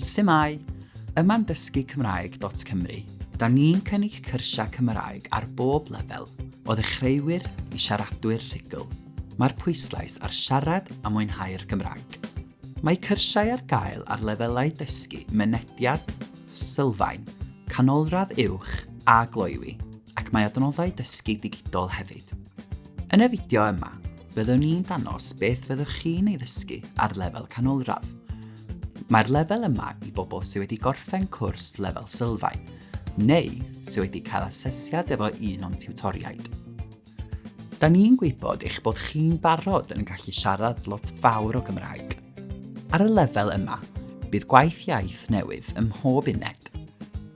Su'mai! Yma'n Dysgu Cymraeg dot Cymru, da ni'n cynnig cyrsiau Cymraeg ar bob lefel, o ddechreuwyr i siaradwyr rhugl. Mae'r pwyslais ar siarad a mwynhau'r Gymraeg. Mae cyrsiau ar gael ar lefelau dysgu mynediad, sylfaen, canolradd uwch a gloywi, ac mae adnoddau dysgu digidol hefyd. Yn y fideo yma, byddwn ni'n dangos beth fyddwch chi'n ei ddysgu ar lefel canolradd. Mae'r lefel yma i bobl sydd wedi gorffen cwrs lefel sylfaen, neu sydd wedi cael asesiad efo un o'n tiwtoriaid. Da ni'n gwybod eich bod chi'n barod yn gallu siarad lot fawr o Gymraeg. Ar y lefel yma, bydd gwaith iaith newydd ym mhob uned.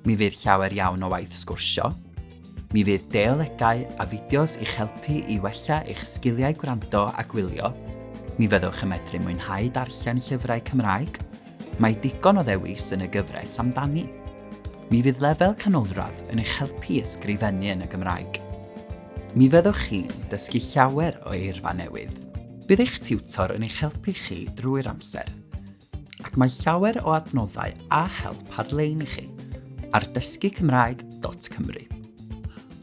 Mi fydd llawer iawn o waith sgwrsio, Mi fydd deolegau a fideos i'ch helpu i wella eich sgiliau gwrando a gwylio. Mi fyddwch yn medru mwynhau darllen llyfrau Cymraeg. Mae digon o ddewis yn y gyfres amdani. Mi fydd lefel canolradd yn eich helpu i ysgrifennu yn y Gymraeg. Mi fyddwch chi'n dysgu llawer o eirfa newydd. Bydd eich tiwtor yn eich helpu chi drwy'r amser. Ac mae llawer o adnoddau a help ar-lein i chi ar dysgucymraeg.cymru.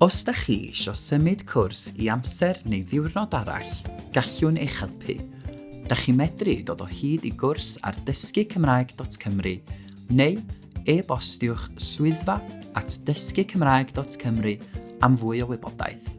Os da chi isio symud cwrs i amser neu ddiwrnod arall, gallwn eich helpu. Da chi medru dod o hyd i gwrs ar dysgucymraeg.cymru neu e-bostiwch swyddfa at dysgucymraeg.cymru am fwy o wybodaeth.